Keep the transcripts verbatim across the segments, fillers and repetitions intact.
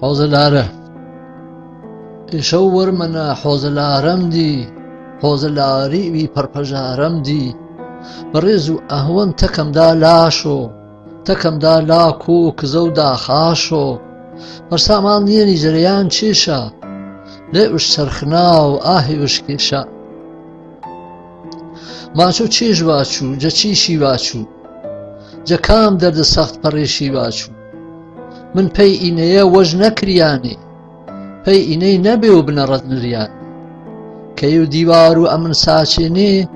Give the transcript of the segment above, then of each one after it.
Hozalare. Eshau warmana hozalaramdi, hozalari wi parpajaramdi. Barezu ahwan takam da lasho, takam da lako kzau da khasho. Parsaman yeni jarayan chisha. Le ush sarkhnau ahi ush kisha. Macho chishwachu, ja chishiwachu. Ja kam dard sakht parishiwachu. Min pey ineye waj nakriyane. Pey iney nabe u bnarat niriyane. Keyu diwaru amin sachene,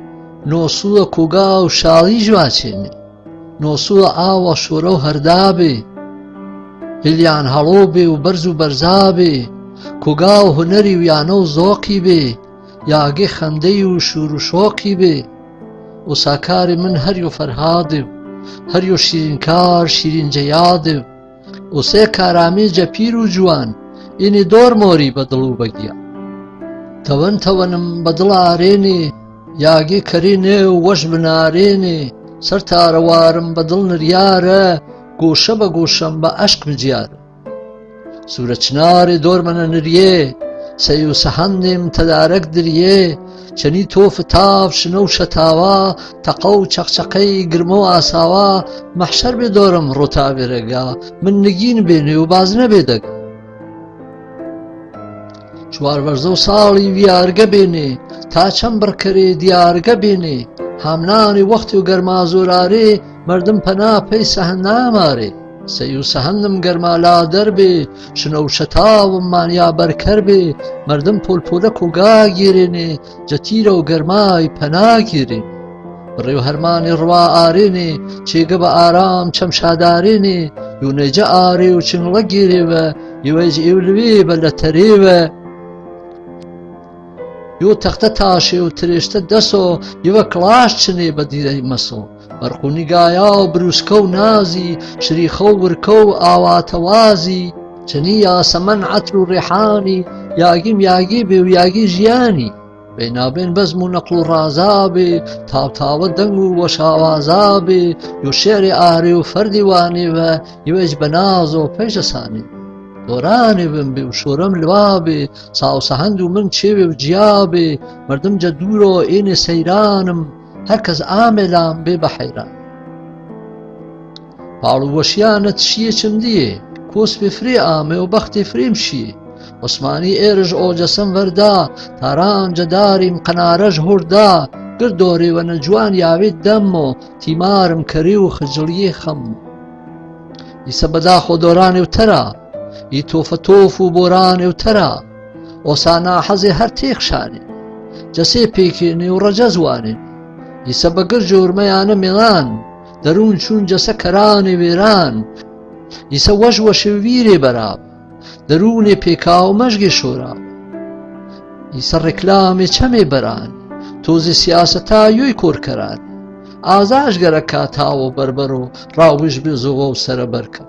no sula kogau shalijwachene. No sula awa shorau hardabe. Hilyan halobe u barzu barzabe. Kogau hunari u yano zokibe. Yagi khandei u shuru shokibe. O sakari min har yo farhade. Har yo shirinkar shirin jayade. O se karami japiru juwan. Ini dor mori badlu bagia. Tawan tawanim badla arene. Yagi karine u waj bnarene. Sartara warim badl niryara. Goshaba goshamba ashk mijiyara. Sura chinare dormana niriye, sayu sahandim tadarak diriye, chani tof taf shino shatawa, taqau chaqchaqai girmo asawa, mahshar be doram rota berega, min nigin bene u bazna bedaga. Chuar varzo sali viarga bene, ta chambar kare diarga bene, hamnani waqti u garma zorare, Mardım pana pey sahanamare. Seyu sahanım garmala darbe, şınav şatav manya barkarbe, mardım polpola koga girene, jatira u garmay pana girene. Rew harmani rwa arene, çegaba aram çamşadarene, yuneca are u çingla gireve, yuej evlve balatareve. Yo taxta taşe u tireşte deso, yuva klaş çine badirey maso. Barquni gaya u brusko nazi, şrixo wurko awa tawazi. Çini ya saman atru rihani, yagim yagi be u yagi jiyani. Beynaben bazmu naqlu razabe, tav tawa dangu wa shawazabe, yo şeri are u fardi wane ve, Iwej banazo pejasani. Dorani bin bi u şoram liwabi, sau sahandu min çevi u ciyabi, mardım caduro ene seyranım, herkes amelan be bahayran. Palu waşiyanet şiye çimdiye, kos be fri ame u baxti frim şiye. Osmani erij o casan verda, taran cadarim qanaraj hurda, gırdori ve nacuan yavi dammo, timarim kariu xıcıliye xammo. Isa bada xo dorani u tera, i tofa tofu borani u tera, o sana hazi her têxşani, case pekini u racazwani. Isa bagır curmeyana milan, darun çun case karani veran. Isa waj waj vire barab, darune pekau majge şora. Isa reklame çame barani, tozi siyasata yuy korkarani. Azaj garaka tawo barbaro, rawiş be zogo sara barka.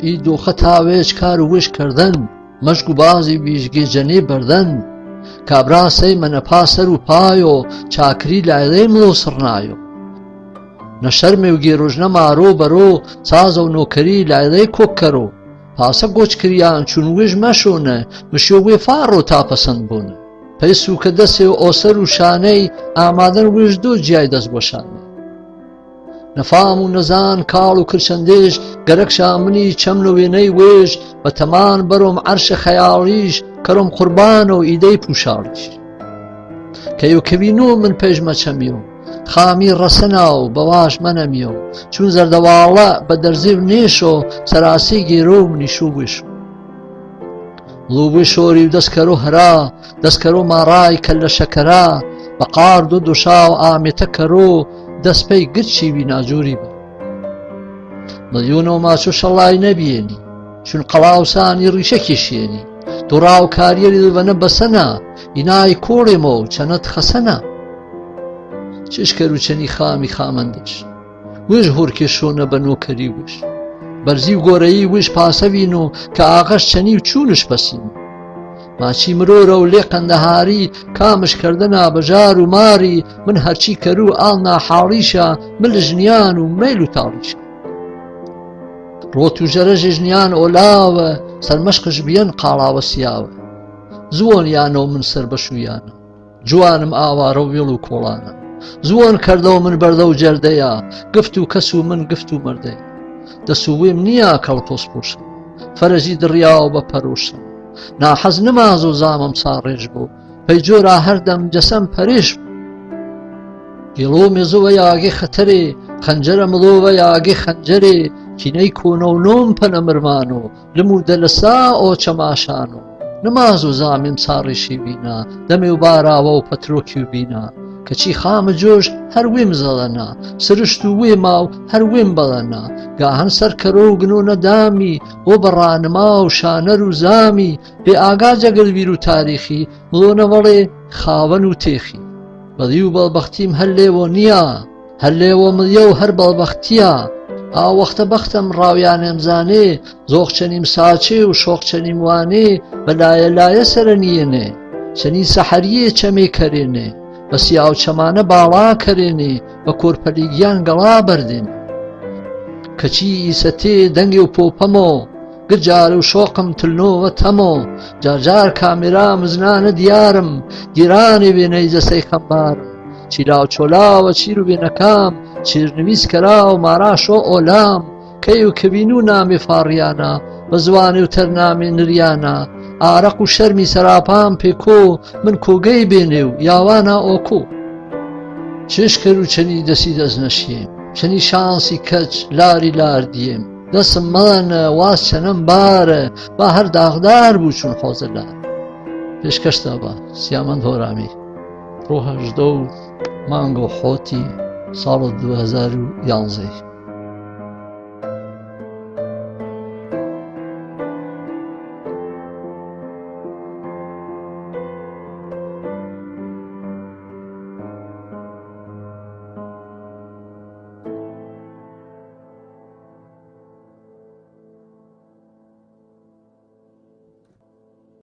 I doxa tawe çkar wiş kardan, majgu bazi bijge cane bardan. Kabra sey mana pasar u payo, çakri layley mlo sırnayo. Na şerme u geroj na maro baro, sazo nokari layley kokkaro. Pasa goç kiriyan çun wiş maşone, mişo we faro ta pasand bone. Pey suka dase o sar u şaney, amadan wiş do ciyay das goşane. Nafam u nazan kal u kırşandiş, garak şamini çamno ve ney wiş, bataman barom arşe xayaliş, karom qurbano idey puşaliş. Keyo kevino min pejma çamiyo, xami rasanao bawaş manamiyo, çun zardawala badarziv neşo, sarasi gero nişo wişo. Luwi şori u daskaro hara, daskaro marai kalla şakara, baqar do doşao ameta karo, daspey gıçi wina curi ba. Milyuno maço şalay nebiyeni, çun qalao sani rişe keşiyeni, dorao kariyeri vana basana, inay kore mo çanat xasana. Çişkeru çeni xami xamandiş. Wij hor keşona bano kari wij. Barzi u goreyi wij pasavino ka ağaş çani u çuniş pasino. Maçi mrora u le Qandahari, kamış kardana bajar u mari, min harçi karu alna halişa, mil jniyan u meyl u talişa. Rotu jere jniyan olawa, سەرمەشقش بیەن قاڵاوە سیاوە. زووەن یانەو من سەر بەش و یانە. جوانم ئاوا ڕەویڵ و کۆڵانە. زووەن کەردەو من بەردەو جەردەیا، گفت و کەس و من گفت و مەردەیا. دەس و ویم نیا کەڵ پۆس پۆشم، فەرەجی دڕیاو بە پەرۆشم. ناحەز نمازۆ زامم ساڕێژ بۆ، پەی جۆرا هەردەم جەسەم پەرێش بوو. گێڵۆ مێزۆ وە یاگێ خەتەرێ، خەنجەرە مڵۆ وە یاگێ خەنجەرێ، کینەی کۆنەو نۆم پەنە مرمانۆ، لم و دەلەسا ئۆچە ماشانۆ. نمازۆ زامێم ساڕێشی وینا، دەمێ و باراوە و پەترۆکی و بینا. کەچی خامە جۆش هەر وێم زەڵەنا، سرشت و وێما و هەر وێم بەڵەنا. گاهەن سەر کەرۆ و گنۆنە دامی، وە بەڕانما و شانەر و زامی، بێ ئاگا جەگەل ویر و تاریخی، مڵۆنە وەڵێ خاوەن و تێخی. بەدی و بەڵبەختیم هەر لێوە نیا، هەر لێوە مڵیە و هەر بەڵبەختیا. ئا وەختە بەختەم ڕاویانێم زانێ، زۆخ چەنیم ساچێ و شۆخ چەنیم وانێ، بە لایە لایە سەرە نیەنێ. چەنی سەحەریێ چەمێ کەرێنێ، بە سیاو چەمانە باڵا کەرێنێ، بە کۆرپەلی گیان گەڵا بەردێنێ. کەچی ئیسەتێ دەنگێ و پۆپەمۆ، گرجارێ و شۆقم تلنۆ وە تەمۆ، جارجار کامێرا مزنانە دیارم، دیرانێ وێنەی جەسەی خەمبارم، چیلاو چۆلاوە چیر و وێنەکام، چیرنویس کەرا و مارا شۆ ئۆلام، کەی و کەوینو نامێ فاڕیانا، بە زوانێ و تەرنامێ نریانا، ئارەق و شەرمی سەراپام پێکۆ، من کۆگەی بێنێ و یاوانا ئۆکۆ. چێشکەر و چەنی دەسی دەس نەشیێم، چەنی شانسی کەچ لاری لاردیێم، دەسم مەڵەنە واز چەنەم بارە، با هەر داغدار بوو چون حۆزە لار. پێشکەشتا بە سیامەند هۆرامی، ڕۆ هەژدە و مانگۆ حۆتی ساڵ دوو هەزار و یانزەی.